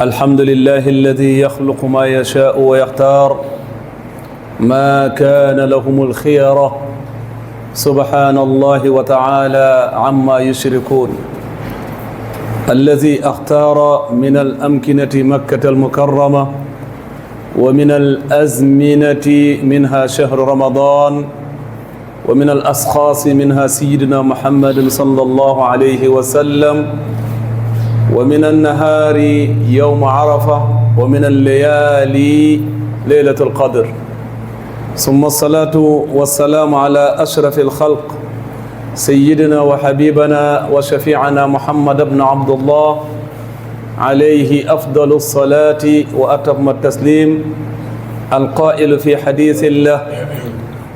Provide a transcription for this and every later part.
الحمد لله الذي يخلق ما يشاء ويختار ما كان لهم الخيرة سبحان الله وتعالى عما يشركون الذي اختار من الأمكنة مكة المكرمة ومن الأزمنة منها شهر رمضان ومن الأشخاص منها سيدنا محمد صلى الله عليه وسلم ومن النهار يوم عرفة ومن الليالي ليلة القدر ثم الصلاة والسلام على أشرف الخلق سيدنا وحبيبنا وشفيعنا محمد بن عبد الله عليه أفضل الصلاة وأتم التسليم القائل في حديث الله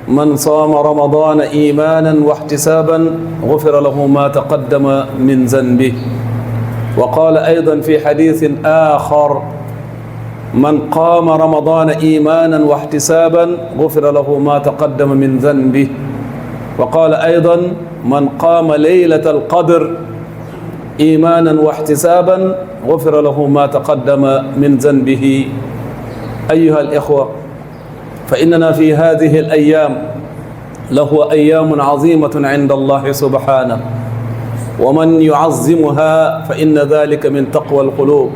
من صام رمضان إيمانا واحتسابا غفر له ما تقدم من ذنبه وقال أيضا في حديث آخر من قام رمضان إيمانا واحتسابا غفر له ما تقدم من ذنبه وقال أيضا من قام ليلة القدر إيمانا واحتسابا غفر له ما تقدم من ذنبه أيها الإخوة فإننا في هذه الأيام له أيام عظيمة عند الله سبحانه ومن يعظمها فإن ذلك من تقوى القلوب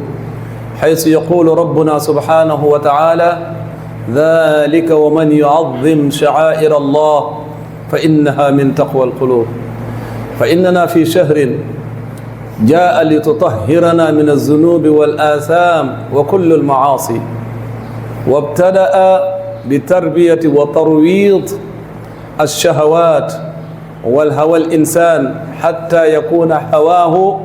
حيث يقول ربنا سبحانه وتعالى ذلك ومن يعظم شعائر الله فإنها من تقوى القلوب فإننا في شهر جاء لتطهرنا من الذنوب والآثام وكل المعاصي وابتدأ بتربية وترويض الشهوات والهوى الإنسان حتى يكون هواه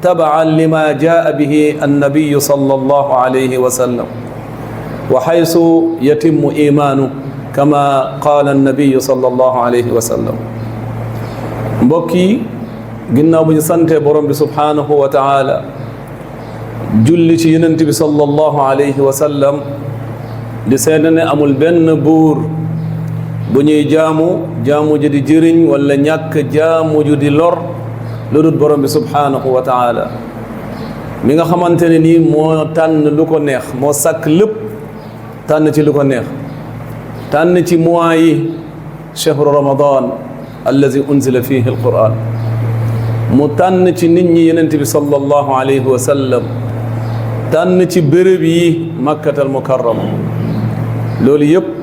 تبعا لما جاء به النبي صلى الله عليه وسلم وحيث يتم إيمانه كما قال النبي صلى الله عليه وسلم mbokki ginnaaw bu ñu sante borom bi subhanahu wa taala julli ci yonent bi sallallahu alayhi wa sallam di seede ne amul benn buur bu ñuy jaamu ji di jëriñ wala ñàkk jaamu ju di lor lu dul borom bi subhanahu wa taala mi nga xamante ne nii moo tànn lu ko neex moo sàkk lépp tànn ci lu ko neex tànn ci mois yi chahru ramadan allazi unzila fihi alquran mu tànn ci nit ñi yonent bi sallallahu alayhi wa sallam tànn ci béréb yi makkatal mukarrama loolu yëpp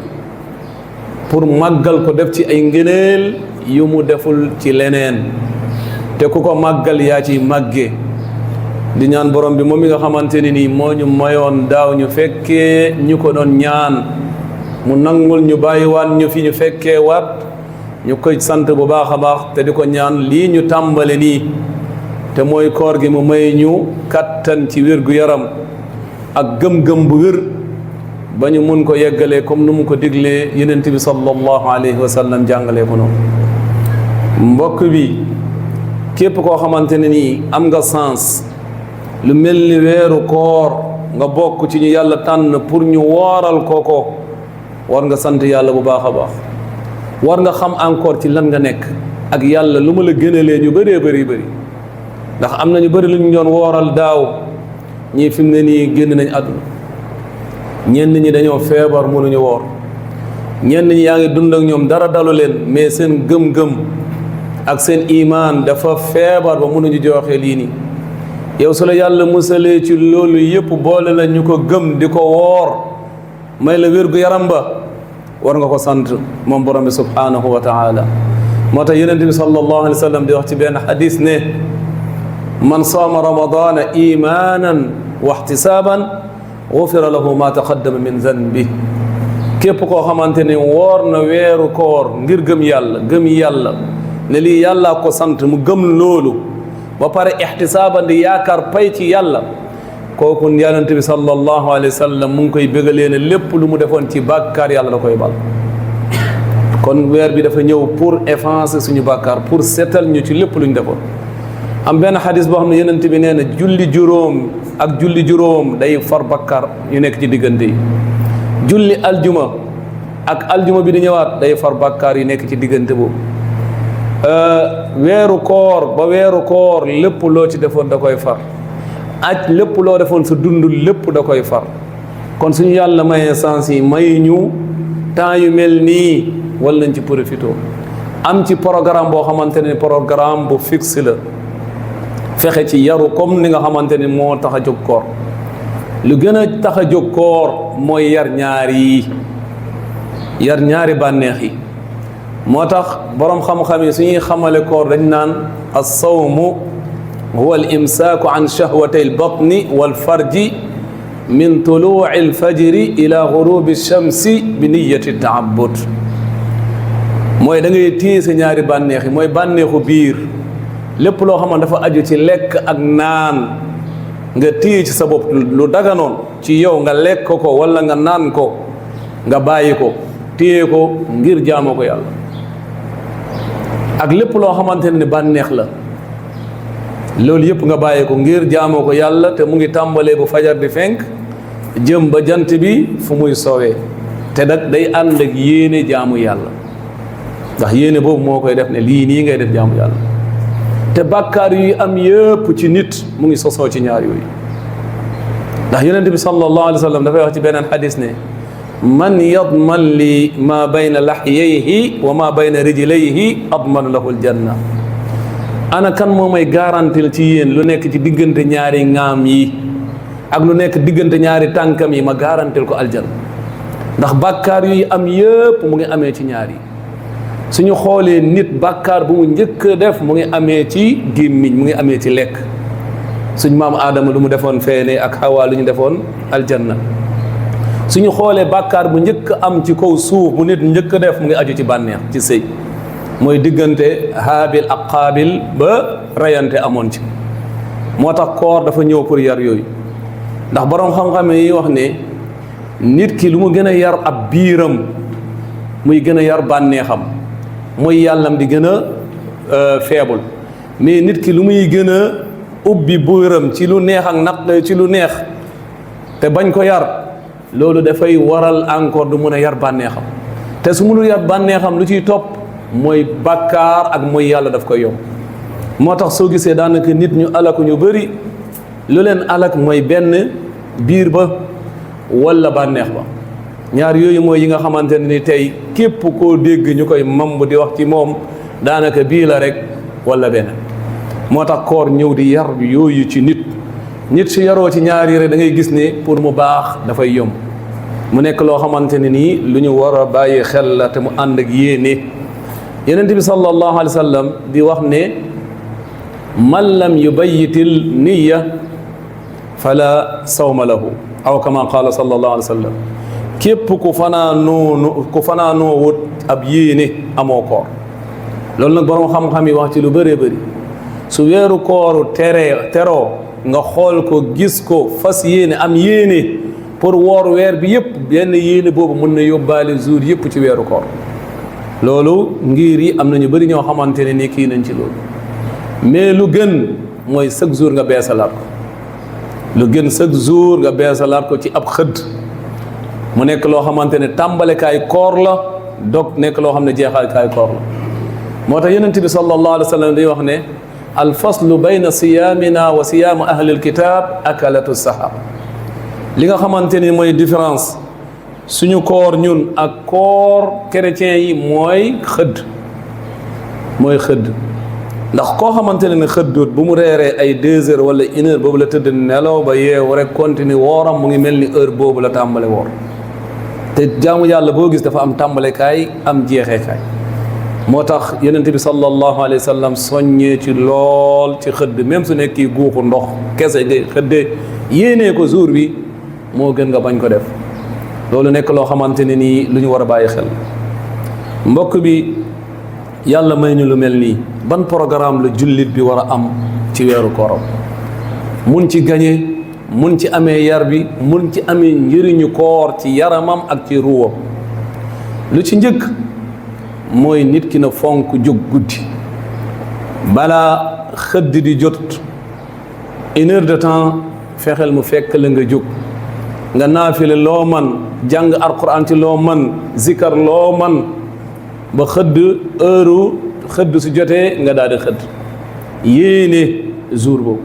pour màggal ko def ci ay ngëneel yu mu deful ci leneen te ku ko màggal yaa ci màgge di ñaan borom bi moom mi nga xamante ne nii moo ñu mayoon daaw ñu fekkee ñu ko doon ñaan mu nangul ñu bàyyiwaat ñu fi ñu fekkee waat ñu koy sant bu baax a baax te di ko ñaan lii ñu tàmbale nii te mooy koor gi mu may ñu kattan ci wér-gu-yaram ak gëm-gëm bu wér ba ñu mun ko yeggalee comme nu mu ko diglee yonent bi sallallahu alayhi wa sallam jàngalee ko noonu mbokk bi képp koo xamante ne nii am nga sens lu mel ni weeru koor nga bokk ci ñu yàlla tànn pour ñu wooral kooko war nga sant yàlla bu baax a baax war nga xam encore ci lan nga nekk ak yàlla lu ma la gënalee ñu bëree bëri ndax am na ñu bëri lu ñu doon wooral daaw ñii fi mu ne nii génn nañ àdduna ñenn ñi dañoo feebar mënuñu woor ñenn ñi yaa ngi dund ak ñoom dara dalu leen mais seen gëm-gëm ak seen imaan dafa feebar ba mënuñu joxe lii nii yow su la yàlla musalee ci loolu yëpp boole la ñu ko gëm di ko woor may la wér-gu-yaram ba war nga ko sant moom borom bi subhanahu wa taala moo tax yonent bi sallallahu alayhi wa sallam di wax ci benn xadis ne man saama ramadana imanan wa ihtisaban gufira lahu ma taqaddama min zanbi képp koo xamante ne woor na weeru koor ngir gëm yàlla ne lii yàllaa ko sant mu gëm loolu ba pare ihtisaaban di yaakaar pay ci yàlla kooku yonent bi sallallahu alayhi wa sallam mu ngi koy bégalee ne lépp lu mu defoon ci bàkkaar yàlla da koy bal kon weer bi dafa ñëw pour effacer suñu bàkkaar pour seetal ñu ci lépp lu ñu defoon am benn xadis boo xam ne yonent bi nee na julli juróom day far bàkkaar yu nekk ci diggante yi julli aljuma ak aljuma bi di ñëwaat day far bàkkaar yu nekk ci diggante boobu weeru koor ba weeru koor lépp loo ci defoon da koy far aj lépp loo defoon sa dund lépp da koy far kon suñu yàlla mayee sens yi may ñu temps yu mel nii wala nañ ci profité am ci programme boo xamante ne programme bu fixe la fexe ci yaru comme ni nga xamante ne moo tax a jóg koor lu gën a tax a jóg koor mooy yar ñaari bànneex yi moo tax boroom xam-xam yi suñuy xamale koor dañ naan as-sawmu huwa al imsaaku an shahwatay al batni wal farji min tuluuci al fajri ila gurubi shamsi bi niyati taabud mooy da ngay téye sa ñaari bànneex yi mooy bànneexu biir lépp loo xam ne dafa aju ci lekk ak naan nga téye ci sa bopp lu daganoon ci yow nga lekk ko wala nga naan ko nga bàyyi ko téye ko ngir jaamoo ko yàlla ak lépp loo xamante ne bànneex la loolu yëpp nga bàyyi ko ngir jaamoo ko yàlla te mu ngi tàmbalee bu fajar di fenk jëm ba jant bi fu muy soowee te nag day ànd ak yéene jaamu yàlla ndax yéene boobu moo koy def ne lii nii ngay def jaamu yàlla te bàkkaar yu am yëpp ci nit mu ngi sosoo ci ñaar yooyu ndax yonent bi sallallahu alayhi wa sallam dafay wax ci beneen xadis ne man yadman li ma bayna lahyayhi wa ma bayna rijlayhi adman lahu aljanna ana kan moo may garantil ci yéen lu nekk ci diggante ñaari ŋaam yi ak lu nekk diggante ñaari tànkam yi ma garantil ko aljanna ndax bàkkaar yu am yëpp mu ngi amee ci ñaar yi suñu xoolee nit bàkkaar bu mu njëkk a def mu ngi amee ci gémmiñ mu ngi amee ci lekk suñ maam aadama lu mu defoon feene ak xawaa lu ñu defoon aljanna suñu xoolee bàkkaar bu njëkk am ci kaw suuf bu nit njëkk a def mu ngi aju ci bànneex ci sëy mooy diggante haabil ak qaabil ba rayante amoon ci moo tax koor dafa ñëw pour yar yooyu ndax boroom xam-xam yi wax ne nit ki lu mu gën a yar ab biiram muy gën a yar bànneexam mooy yàllam di gën a faible mais nit ki lu muy gën a ubbi biiram ci lu neex ak naq ci lu neex te bañ ko yar loolu dafay waral encore du mun a yar bànneexam te su mënul yar bànneexam lu ciy topp mooy bàkkaar ak mooy yàlla daf koy yomb moo tax soo gisee daanaka nit ñu alaku ñu bëri lu leen alak mooy benn biir ba walla bànneex ba ñaar yooyu mooy yi nga xamante ne ni tey képp koo dégg ñu koy mamb di wax ci moom daanaka bii la rek walla benn moo tax koor ñëw di yar yooyu ci nit su yaroo ci ñaar yi rek da ngay gis ne pour mu baax dafay yomb mu nekk loo xamante ne nii lu ñu war a bàyyi xel la te mu ànd ak yéene yonent bi sallallahu alayhi wa sallam di wax ne man lam yubayyitil niyya fala sawma lahu aw kama qaala sallallahu alayhi wa sallam képp ku fanaanoo wut ab yéene amoo koor loolu nag borom xam-xam yi wax ci lu bëree bëri su weeru kooru teroo nga xool ko gis ko fas yéene am yéene pour woor weer bi yëpp benn yéene boobu mën na yóbbaale jour yëpp ci weeru koor loolu ngir yi am na ñu bëri ñoo xamante ne ni kii nañ ci loolu mais lu gën mooy chaque jour nga beesalaat ko lu gën chaque jour nga beesalaat ko ci ab xëdd mu nekk loo xamante ne tàmbalekaay koor la dog nekk loo xam ne jeexalkaay koor la moo tax yonent bi sallallahu alayhi wa sallam day wax ne alfaslu bayna siyaamina wa siyaamu ahlil kitaab akalatu sahar li nga xamante ni mooy différence suñu koor ñun ak koor chrétien yi mooy xëdd ndax koo xamante ne xëddut bu mu reeree ay 2 heures wala 1 heure boobu la tëdd nelaw ba yeewu rek continue wooram mu ngi mel ni heure boobu la tàmbale woor te jaamu yàlla boo gis dafa am tàmbalekaay am jeexeekaay moo tax yonent bi sallallahu alayhi wa sallam soññee ci lool ci xëdd même su nekk guuxu ndox kese ngay xëddee yéenee ko jour bi moo gën nga bañ ko def loolu nekk loo xamante ne nii lu ñu war a bàyyi xel mbokk bi yàlla may ñu lu mel nii ban programme la jullit bi war a am ci weeru kooram mun ci gañe mun ci amee yar bi mun ci amee njëriñu koor ci yaramam ak ci ruwam lu ci njëkk mooy nit ki na fonk jóg guddi balaa xëdd di jot 1 heure de temps fexeel mu fekk la nga jóg nga naafile loo man jàng alquran ci loo man zikar loo man ba xëdd su jotee nga daal di xëdd yéene jour boobu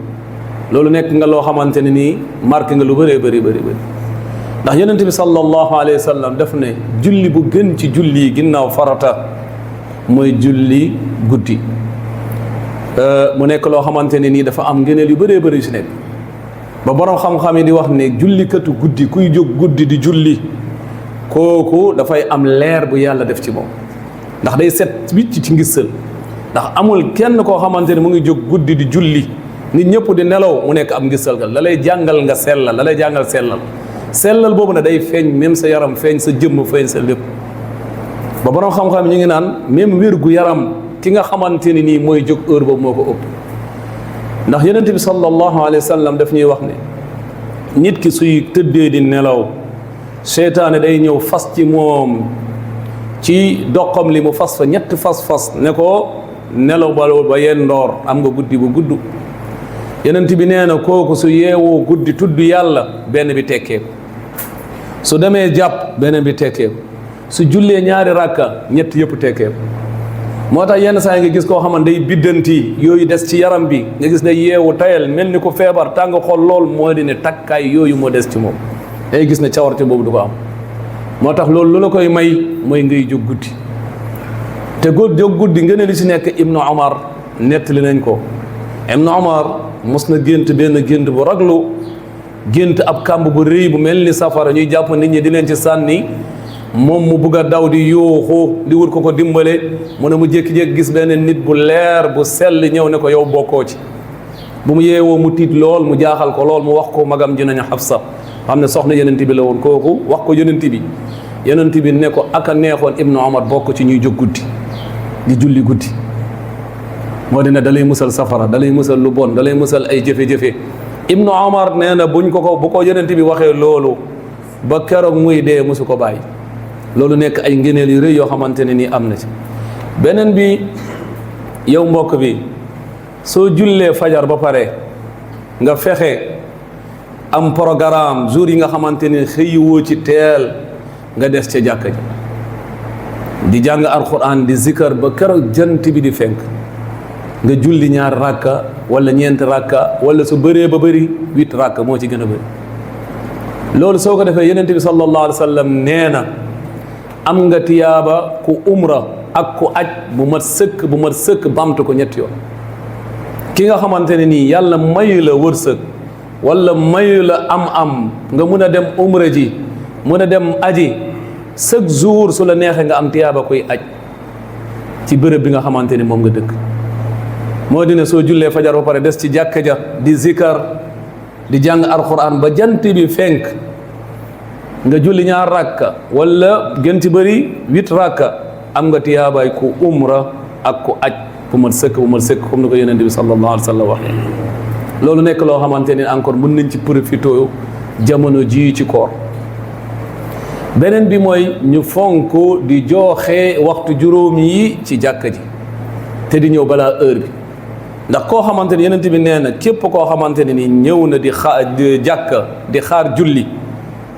loolu nekk nga loo xamante ne nii marqué nga lu bëree bëri ndax yonent bi sallallahu alayhi wa sallam daf ne julli bu gën ci julli yi ginnaaw farata mooy julli guddi mu nekk loo xamante ne nii dafa am ngëneel yu bëree bëri ci nekk ba borom xam-xam yi di wax ne jullikatu guddi kuy jóg guddi di julli kooku dafay am leer bu yàlla def ci moom ndax day set wicc ci ngissal ndax amul kenn koo xamante ne mu ngi jóg guddi di julli nit ñëpp di nelaw mu nekk am ngissal ga la lay jàngal nga sellal la lay jàngal sellal boobu ne day feeñ même sa yaram feeñ sa jëmm feeñ sa lépp ba borom xam-xam ñu ngi naan même wér gu yaram ki nga xamante ne nii mooy jóg heure boobu moo ko ëpp ndax yonent bi sallallahu alayhi wa sallam daf ñuy wax ne nit ki suy tëddee di nelaw seytaane day ñëw fas ci moom ci doqam li mu fas fa ñetti fas ne ko nelaw ba yenn ndoor am nga guddi bu gudd yonent bi nee na kooku su yeewoo guddi tudd yàlla benn bi tekkeeku su demee jàpp beneen bi tekkeeku su jullee ñaari rakka ñett yëpp tekkeeku moo tax yenn saa yi nga gis koo xamante day biddanti yooyu des ci yaram bi nga gis ne yeewu tayal mel ni ko feebar tàng xol lool moo di ne takkaay yooyu moo des ci moom day gis ne cawarte boobu du ko am moo tax loolu lu la koy may mooy ngay jóg guddi te jóg guddi nga ne li ci nekk Ibnu Omar nettali nañ ko Ibnu Omar mos na gént benn gént bu raglu gént ab kàmb bu rëy bu mel ni safara ñuy jàpp nit ñi di leen ci sànni moom mu bugg a daw di yooxu di wut ko dimbale mu ne mu jékki-jékki gis benn nit bu leer bu sell ñëw ne ko yow bokkoo ci bu mu yeewoo mu tiit lool mu jaaxal ko lool mu wax ko magam ji nañu Xafsa xam ne soxna yonent bi la woon kooku wax ko yonent bi ne ko ak a neexoon Ibnu Omar bokk ci ñuy jóg guddi di julli guddi moo dina da lay musal safara da lay musal lu bon da lay musal ay jëfe-jëfe Ibnu Omar nee na bu ko yonent bi waxee loolu ba keroog muy dee musu ko bàyyi loolu nekk ay ngëneel yu rëy yoo xamante ne nii am na ci beneen bi yow mbokk bi soo jullee fajar ba pare nga fexe am programme jour yi nga xamante ne xëyi woo ci teel nga des ca jàkka ji di jàng alquran di zikar ba keroog jant bi di fenk nga julli ñaar rakka wala ñeenti rakka wala su bëree ba bëri 8 rakka moo ci gën a bëri loolu soo ko defee yonent bi sallallahu alayhi wa sallam nee na am nga tiyaaba ku umra ak ku aj bu mat sëkk bamtu ko ñetti yoon ki nga xamante ne nii yàlla mayu la wërsëg wala mayu la am nga mun a dem umra ji mun a dem aji chaque jour su la neexee nga am tiyaaba kuy aj ci bërëb bi nga xamante ni moom nga dëkk moo di ne soo jullee fajar ba pare des ci jàkka ja di zikar di jàng alquran ba jant bi fenk nga julli ñaar rakka wala gën ci bëri 8 rakka am nga tiyaabaay ku umra ak ku aj bu mat sëkk comme ni ko yonent bi sallallahu alayhi wa sallam waxee loolu nekk loo xamante ni encore mën nañ ci profité jamono ji ci koor beneen bi mooy ñu fonk di joxe waxtu juróom yi ci jàkka ji te di ñëw balaa heure bi ndax koo xamante ni yonent bi nee na képp koo xamante ne ni ñëw na di jàkka di xaar julli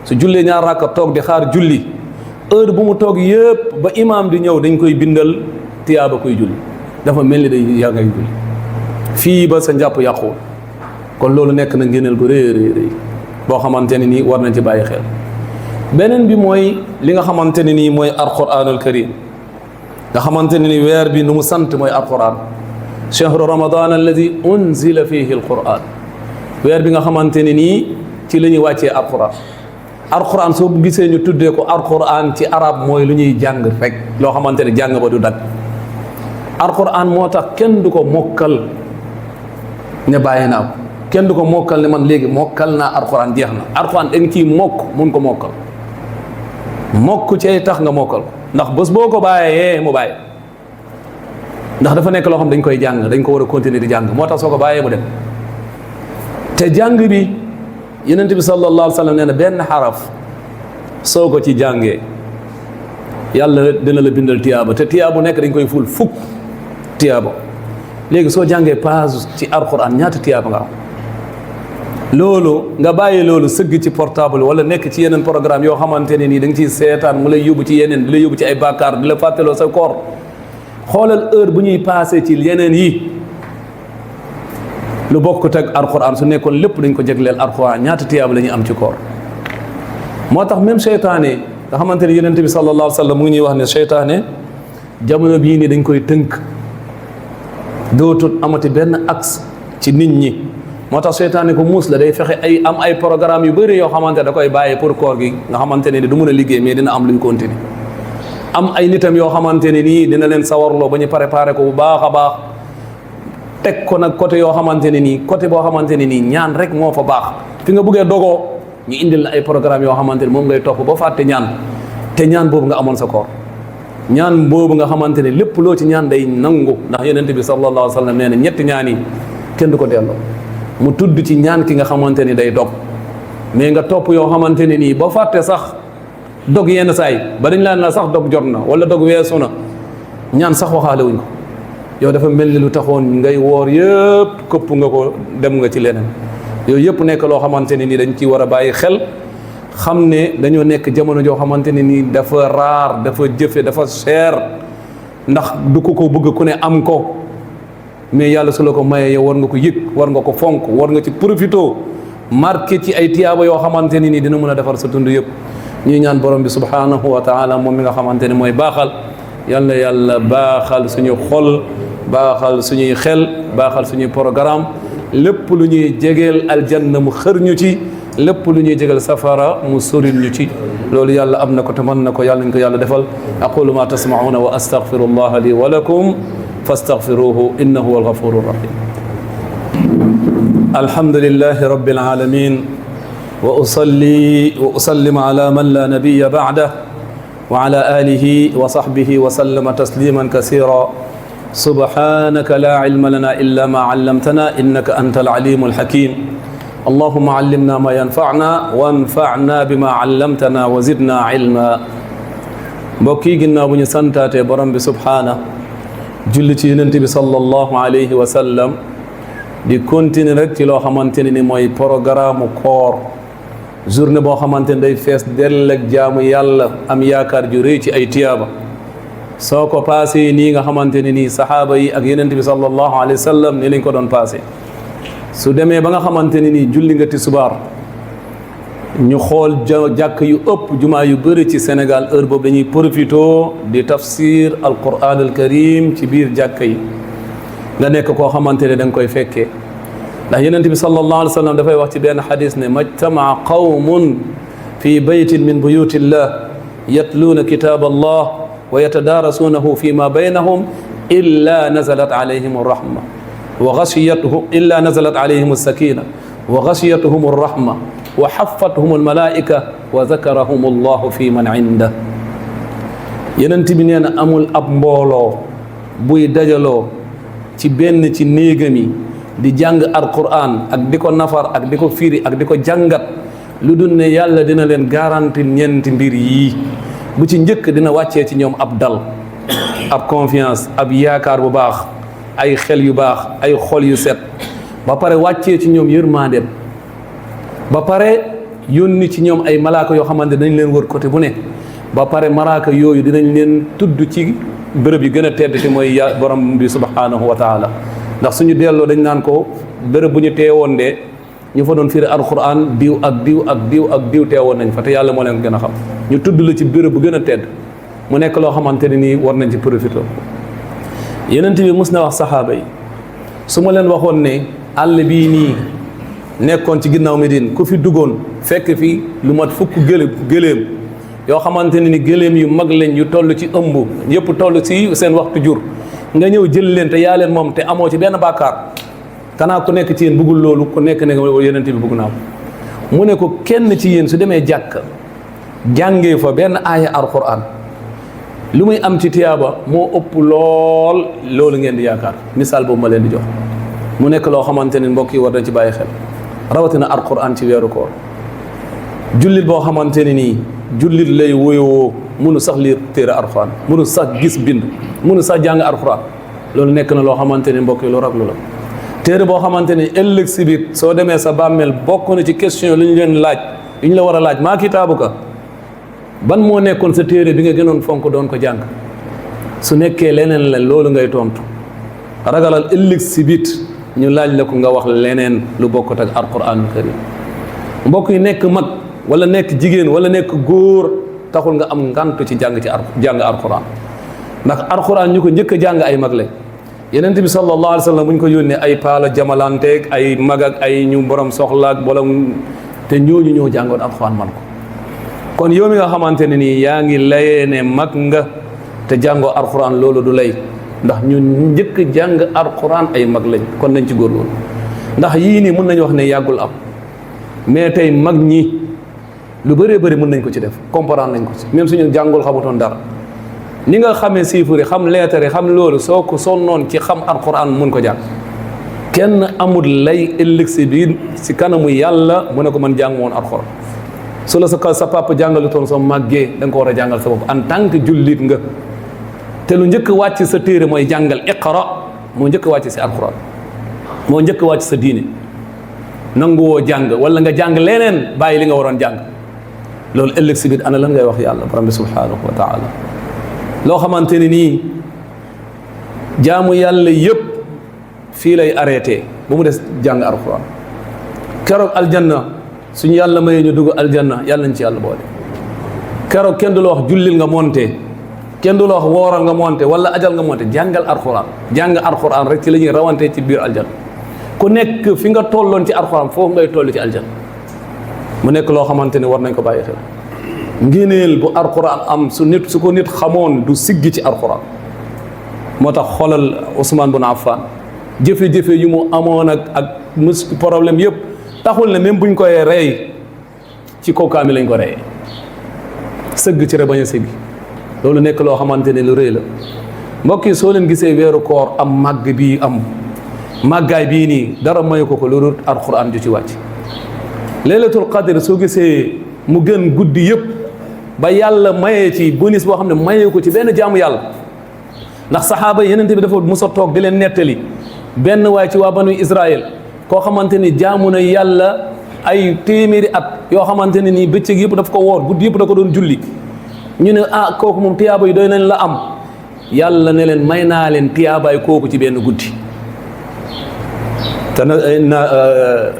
su jullee ñaar rakka toog di xaar julli heure bu mu toog yëpp ba imaam di ñëw dañ koy bindal tiyaaba koy julli dafa mel ni day yaa ngay julli fii ba sa njàpp yàquwul kon loolu nekk na ngëneel gu rëy boo xamante ne nii war nañ ci bàyyi xel beneen bi mooy li nga xamante ne nii mooy alquranul karim nga xamante ne ni weer bi nu mu sant mooy alquran chahru ramadan alladi unzila fihi alquran weer bi nga xamante ne nii ci la ñuy wàccee alquran soo gisee ñu tuddee ko alquran ci arab mooy lu ñuy jàng rek loo xamante ne jàng ba du dagg alquran moo tax kenn du ko mokkal ne bàyyi naa ko kenn du ko mokkal ne man léegi mokkal naa alquran jeex na alquran da nga ciy mokk mun ko mokkal mokk cay tax nga mokkal ko ndax bés boo ko bàyyee mu bàyyi ndax dafa nekk loo xam dañ koy jàng dañ ko war a continuer di jàng moo tax soo ko bàyyee mu dem te jàng bi yonent bi sallallahu alayhi wa sallam nee na benn xaraf soo ko ci jàngee yàlla dina la bindal tiyaaba te tiyaabu nekk dañ koy ful fukk tiyaaba léegi soo jàngee page ci alquran ñaata tiyaaba nga am loolu nga bàyyi loolu sëgg ci portable wala nekk ci yeneen programme yoo xamante ne nii da nga ciy seetaan mu lay yóbbu ci yeneen di lay yóbbu ci ay bàkkaar di la fàttaloo sa koor xoolal heure bu ñuy passé ci yeneen yi lu bokkut ak alquran su nekkoon lépp dañ ko jagleel alquran ñaata tiyaaba la ñuy am ci koor. moo tax même seytaane nga xamante ne yonent bi sallallahu alayhi wa sallam mu ngi ñuy wax ne seytaane jamono bii nii dañ koy tënk dootul amati benn axe ci nit ñi. moo tax seytaane ko muus la day fexe ay programme yu bëri yoo xamante da koy bàyyi pour koor gi nga xamante ne du mën a liggéey mais dina am luy continuer. am ay nitam yoo xamante ne nii dina leen sawarloo ba ñu préparé ko bu baax a baax teg ko nag côté yoo xamante ne nii côté boo xamante ne nii ñaan rek moo fa baax. fi nga bëggee dogoo ñu indil la ay programme yoo xamante ne moom ngay topp ba fàtte ñaan te ñaan boobu nga amoon sa koor. ñaan boobu nga xamante ne lépp loo ci ñaan day nangu ndax yonent bi sallallahu alayhi wa sallam nee na ñetti ñaan yi kenn du ko delloo. mu tudd ci ñaan ki nga xamante ni day dog mais nga topp yoo xamante ne nii ba fàtte sax dog yenn saay ba dañ laan la sax dog jot na wala dog weesu na ñaan sax waxaale wuñ ko yow dafa mel ni lu taxoon ngay woor yëpp këpp nga ko dem nga ci leneen yooyu yëpp nekk loo xamante ne nii dañ ci war a bàyyi xel xam ne dañoo nekk jamono joo xamante ne nii dafa raar dafa jëfe dafa cher ndax du ko bëgg ku ne am ko mais yàlla su la ko mayee yow war nga ko yëg war nga ko fonk war nga ci profito marqué ci ay tiyaaba yoo xamante ne nii dina mën a defar sa tund yëpp. ñuy ñaan borom bi subhanahu wa taala moom mi nga xamante ne mooy baaxal yal na yàlla baaxal suñu xol baaxal suñuy xel baaxal suñuy programme lépp lu ñuy jegeel aljanna mu xër ñu ci lépp lu ñuy jegeel safara mu soril ñu ci loolu yàlla am na ko te mën na ko yàlla nañ ko yàlla defal. aqulu ma tasmauna wa astaghfirullaha li wa lakum fastaghfiruhu innahu huwal ghafurur rahim. alhamdulillahi rabbil alamin wa usalli wa usallim ala man la nabiyya ba'dah wa ala alihi wa sahbihi wa sallama tasliman kaseera. subhanaka la ilma lana illa ma 'allamtana innaka antal alimul hakim. allahumma 'allimna ma yanfa'na wanfa'na bima 'allamtana wa zidna ilma. mbokk yi ginnaaw bu ñu santaatee borom bi subhaana julli ci yonent bi sallallahu alayhi wa sallam di continuer rek ci loo xamante ne ni mooy programme koor journée boo xamante ne day fees dell ak jaamu yàlla am yaakaar ju rëy ci ay tiyaaba. soo ko passé nii nga xamante ne nii saxaaba yi ak yonent bi sallallahu alayhi wa sallam ni lañ ko doon passé su demee ba nga xamante ne nii julli nga tisbaar ñu xool jàkk yu ëpp jumaa yu bëri ci Sénégal heure boobu dañuy profito di tafsir alquran al karim ci biir jàkk yi nga nekk koo xamante ne da nga koy fekkee ndax yonent bi sallallahu alayhi wa sallam dafay wax ci benn xadis ne majtamaa qawmun fi baytin min buyutillah yatluuna kitab allah wa yatadaarasuunahu fi ma baynahum illa nazalat alayhim arrahma wa ghashiyatuhum illa nazalat alayhim as-sakina wa ghashiyatuhum arrahma wa xafathum almalaika wa zakarahum allahu fi man inda. yonent bi nee na amul ab mbooloo buy dajaloo ci benn ci néegam yi di jàng alquran ak di ko nafar ak di ko firi ak di ko jàngat lu dul ne yàlla dina leen garanti ñeenti mbir yii. bu ci njëkk dina wàccee ci ñoom ab dal ab confiance ab yaakaar bu baax ay xel yu baax ay xol yu set ba pare wàccee ci ñoom yërmandeem ba pare yónni ci ñoom ay malaaka yoo xamante dañ leen wër côté bu ne ba pare malaaka yooyu dinañ leen tudd ci bërëb yi gën a tedd te mooy borom bi subhanahu wa taala. ndax suñu delloo dañ naan ko bërëb bu ñu teewoon de ñu fa doon firi alquran diw ak diw ak diw ak diw teewoon nañ fa te yàlla moo leen gën a xam ñu tudd la ci bërëb bu gën a tedd mu nekk loo xamante ne nii war nañ ci profité. yonent bi mus na wax saxaaba yi su ma leen waxoon ne àll bii nii nekkoon ci ginnaaw Medine ku fi duggoon fekk fi lu mat fukk gëléem yoo xamante ne ni gëléem yu mag lañ yu toll ci ëmb yëpp toll ci seen waxtu jur nga ñëw jël leen te yaa leen moom te amoo ci benn bàkkaar kanaa ku nekk ci yéen bëggul loolu ku nekk ne yonent bi bëgg naa mu ne ko kenn ci yéen su demee jàkk jàngee fa benn aaya alquran lu muy am ci tiyaaba moo ëpp lool loolu ngeen di yaakaar misaal boobu ma leen di jox mu nekk loo xamante ne mbokk yi war nañ ci bàyyi xel rawatina alquran ci weeru koor jullit boo xamante ne nii jullit lay woyoo mënu sax lire téere alquran mënu sax gis bind mënu sax jàng alquran loolu nekk na loo xamante ne mbokk yi lu raglu la téere boo xamante ne ëllëg si biir soo demee sa bàmmeel bokk na ci question li ñu leen laaj li ñu la war a laaj maa kitaabuka ban moo nekkoon sa téere bi nga gënoon fonk doon ko jàng su nekkee leneen la loolu ngay tontu ragalal ëllëg si biir ñu laaj la ko nga wax leneen lu bokkut ak alquranul karim. mbokk yi nekk mag wala nekk jigéen wala nekk góor taxul nga am ngantu ci jàng alquran, ndax alquran ñu ko njëkk a jàng ay mag lañ. Yonent bi sallallahu alayhi wa sallam bu ñu ko yónnee ay paala jamalanteeg ay mag ak ay ñu borom soxlaak borom, te ñooñu ñoo jàngoon alquran man ko. kon yow mi nga xamante ne nii yaa ngi layee ne mag nga te jàngoo alquran, loolu du lay, ndax ñu njëkk jàng alquran ay mag lañ. kon nañ ci góorgóorlu, ndax yii nii mën nañu wax ne yàggul am, mais tey mag ñi lu bëree bëri mën nañ ko ci def, comprendre nañ ko ci, même suñu jàngul xamutoon dara. ni nga xamee chiffres yi xam lettres yi xam loolu, soo ko sonnoon ci xam alquran mun ko jàng. kenn amul lay ëllëg si biir si kanamu yàlla mu ne ko man jàng woon alquran. su la sa papa jàngalutoon soo màggee da nga ko war a jàngal sa bopp en tant que jullit nga. te lu njëkk wàcc sa téere mooy jàngal iqra, moo njëkk wàcc si alquran, moo njëkk wàcc sa diine. nanguwoo jàng wala nga jàng leneen bàyyi li nga waroon jàng, loolu ëllëg si biir ana lan ngay wax yàlla borom bi subhanahu wa taala. loo xamante ne nii jaamu yàlla yëpp fii lay arrêté ba mu des jàng alquran. keroog aljanna suñu yàlla mayee ñu dugg aljanna yàlla nañ ci yàlla boole. keroog kenn du la wax jullil nga monte, kenn du la wax wooral nga monte wala ajal nga monte, jàngal alquran. jàng alquran rek ci la ñuy rawante ci biir aljanna. ku nekk fi nga tolloon ci alquran foofu ngay toll ci aljanna. mu nekk loo xamante ni war nañ ko bàyyi xel. ngéneel bu alquran am su ko nit xamoon du siggi ci alquran. moo tax xoolal Ousmane bun Affan jëfe-jëfe yu mu amoon ak problème yëpp taxul ne même buñ koy rey ci kookaami lañ ko reyee. sëgg ci rek bañ a sëgg, loolu nekk loo xamante ne lu rëy la. mbokk yi soo leen gisee weeru koor am màgg bii am màggaay bii nii dara mayu ko lu dul alquran ju ci wàcc. laylatul qadr soo gisee mu gën guddi yëpp ba yàlla mayee ci bonus boo xam ne mayee ko ci benn jaamu yàlla. ndax saxaaba yi Yonent bi dafa musa toog di leen nettali benn waay ci waa banu Israël koo xamante ni jaamu na yàlla ay téeméeri at yoo xamante ne nii bëccëg yëpp daf ko woor, guddi yëpp da ko doon julli. ñu ne ah kooku moom tiyaaba yi doy nañ la am. yàlla ne leen may naa leen tiyaabaay kooku ci benn guddi. te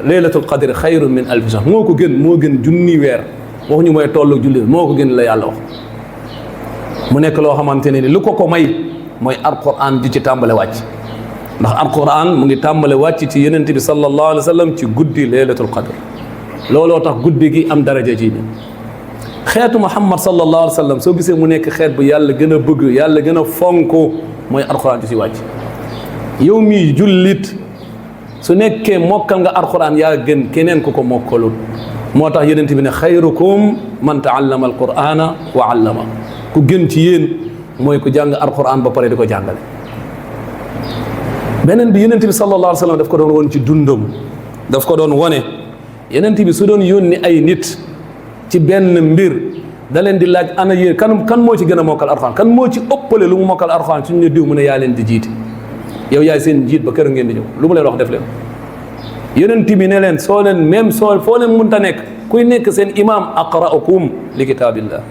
laylatul qadri xayrun min alfi shahr moo ko gën, moo gën junni weer. waxuñu mooy tollu julli, moo ko gën la yàlla wax. mu nekk loo xamante ne ni lu ko may mooy alquran di ci tàmbale wàcc. ndax alquran mu ngi tàmbale wàcc ci Yonent bi sallallahu alayhi wa sallam ci guddi laylatul qadr. looloo tax guddi gi am daraja ji ni xeetu Muhammad sallallahu alayhi wa sallam soo gisee mu nekk xeet bu yàlla gën a bëgg, yàlla gën a fonk, mooy alquran di ci wàcc. yow mii jullit su nekkee mokkal nga alquran yaa gën keneen ku ko mokkalul. moo tax Yonent bi ne xayrukum man taallama alqurana wa allama. ku gën ci yéen mooy ku jàng alquran ba pare di ko jàngale. beneen bi Yonent bi sallallahu alayhi wa sallam daf ko doon won ci dundam, daf ko doon wone. Yonent bi su doon yónni ay nit ci benn mbir da leen di laaj ana yéen kan moo ci gën a mokkal alquran, kan moo ci ëppale lu mu mokkal alquran. suñu ne diw mu ne yaa leen di jiite, yow yaay seen jiit ba kër ngeen di ñëw, lu mu leen wax def leen. Yonent bi ne leen soo leen même soo foo leen mënta nekk kuy nekk seen imam aqra'ukum li kitaabillah.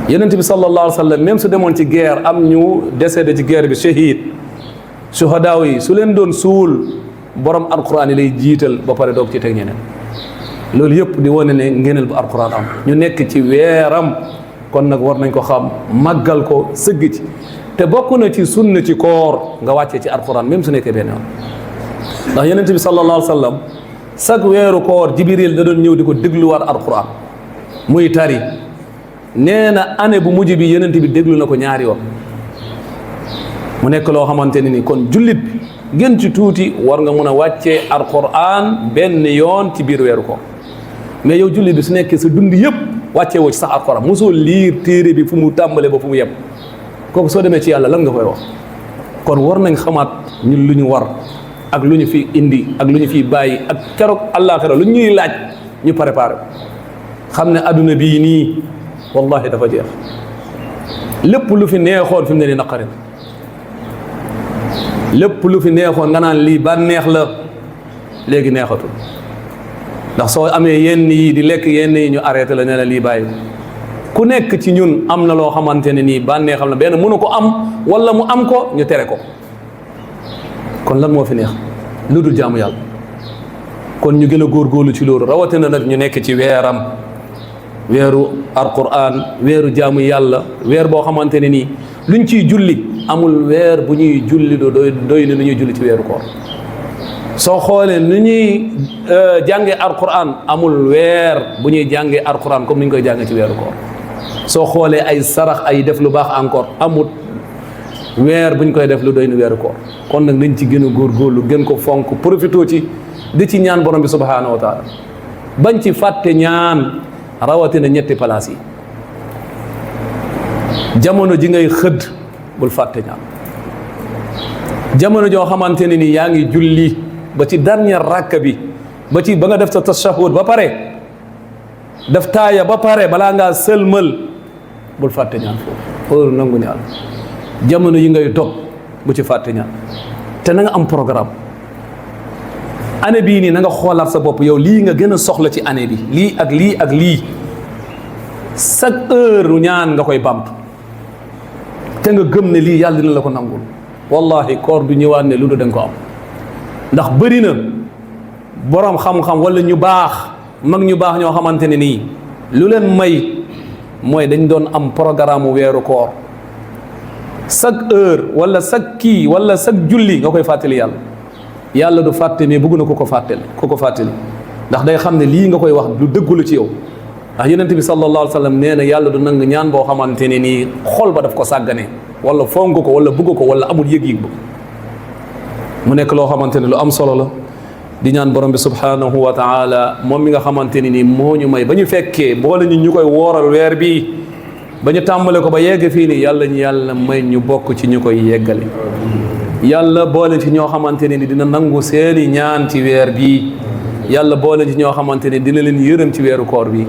Yonent bi sallallahu alayhi wa sallam même su demoon ci guerre am ñu décédé ci guerre bi shahid suhadaaw yi su leen doon suul borom alquran yi lay jiital ba pare doog ci teg ñeneen. loolu yëpp di wane ne ngëneel bu alquran am. ñu nekk ci weeram kon nag war nañ ko xam, màggal ko, sëgg ci. te bokk na ci sunna ci koor nga wàccee ci alquran même su nekkee benn yoon. ndax Yonent bi sallallahu alayhi wa sallam chaque weeru koor Jibril da doon ñëw di ko dégluwaat alquran muy tari. nee na année bu mujj bi Yonent bi déglu na ko ñaari yoon. mu nekk loo xamante ne ni kon jullit bi gën ci tuuti war nga mun a wàccee alquran benn yoon ci biir weeru koor. mais yow jullit bi su nekkee sa dund yëpp wàccee woo ci sax alquran, mosoo liir téere bi fu mu tàmbalee ba fu mu yem, kooku soo demee ci yàlla lan nga koy wax. kon war nañ xamaat ñun lu ñu war ak lu ñu fi indi ak lu ñu fiy bàyyi ak keroog àllaaxira lu ñuy laaj ñu préparé xam ne adduna bii nii wallahi dafa jeex. lépp lu fi neexoon fi mu ne nii naqari na, lépp lu fi neexoon nga naan lii ba neex la léegi neexatul. ndax soo amee yenn yi di lekk yenn yi ñu arrêté la ne la lii bàyyi ku nekk ci ñun am na loo xamante ne nii bànneexam la benn mënu ko am wala mu am ko ñu tere ko. kon lan moo fi neex lu dul jaamu yàlla. kon ñu gën a góorgóorlu ci loolu rawatina nag ñu nekk ci weeram, weeru alquran, weeru jaamu yàlla, weer boo xamante ne nii luñ ciy julli amul weer bu ñuy julli doy ni lu ñuy julli ci weeru koor. soo xoolee nu ñuy jàngee alquran amul weer bu ñuy jàngee alquran comme ni ñu koy jàngee ci weeru koor. soo xoolee ay sarax ay def lu baax encore amut weer bu ñu koy def lu doy ni weeru koor. kon nag nañ ci gën a góorgóorlu gën ko fonk profité ci di ci ñaan borom bi subhanahu wa taala bañ ci fàtte ñaan rawatina ñetti palaas yi. jamono ji ngay xëdd bul fàtte ñaan. jamono joo xamante ne ni yaa ngi julli ba ci dernier rakka bi ba nga def sa tashahhud ba pare def taaya ba pare balaa ngaa sëlmal bul fàtte ñaan foofu heure nangu ñaan. jamono yi ngay dog bu ci fàtte ñaan te na nga am programme. année bii nii na nga xoolaat sa bopp yow lii nga gën a soxla ci année bi lii ak lii ak lii chaque heure ñaan nga koy bamp te nga gëm ne lii yàlla dina la ko nangul. wallahi koor du ñëwaat ne lu du danga ko am ndax bëri na borom xam-xam wala ñu baax mag ñu baax ñoo xamante ne nii lu leen may mooy dañ doon am programme weeru koor chaque heure wala chaque kii wala chaque julli nga koy fàttali yàlla. yàlla du fàtte mais bëgg na ku ko fàttali ndax day xam ne lii nga koy wax lu dëggulu ci yow. ndax yonent bi sallallahu alayhi wa sallam nee na yàlla du nangu ñaan boo xamante ne nii xol ba daf ko sàggane wala fonk ko wala bëgg ko wala amul yëg-yëg ba. mu nekk loo xamante ne lu am solo la di ñaan borom bi subhanahu wa taala moom mi nga xamante ne nii moo ñu may ba ñu fekkee boole ñu koy wooral weer bi ba ñu tàmbale ko ba yegg fii nii yàlla may ñu bokk ci ñu koy yeggale. yàlla boole ci ñoo xamante ne ni dina nangu seeni ñaan ci weer bii. yàlla boole ci ñoo xamante ne dina leen yërëm ci weeru koor bi.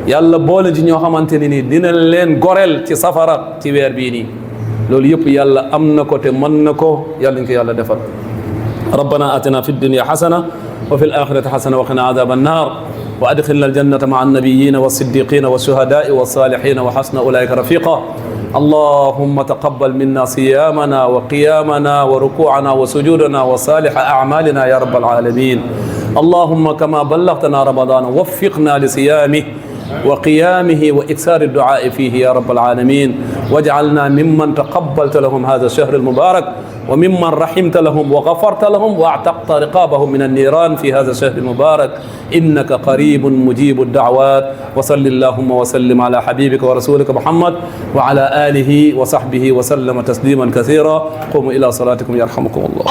yàlla boole ci ñoo xamante ne ni dina leen goreel ci safara ci weer bii nii. loolu yëpp yàlla am na ko te mën na ko yàlla ñu ko yàlla defal. rabbana atina fi dunya xasana wa fi alaxirati xasana wa qina adaba annar wa adxilna aljannata maa annabiyina wa siddiqina wa shuhadaai wa salihina wa xasna ulaika rafiqa. اللهم تقبل منا صيامنا وقيامنا وركوعنا وسجودنا وصالح أعمالنا يا رب العالمين. اللهم كما بلغتنا رمضان وفقنا لصيامه وقيامه وإكثار الدعاء فيه يا رب العالمين. واجعلنا ممن تقبلت لهم هذا الشهر المبارك وممن رحمت لهم وغفرت لهم واعتقت رقابهم من النيران في هذا الشهر المبارك إنك قريب مجيب الدعوات. وصل اللهم وسلم على حبيبك ورسولك محمد وعلى آله وصحبه وسلم تسليما كثيرا. قوموا إلى صلاتكم يرحمكم الله.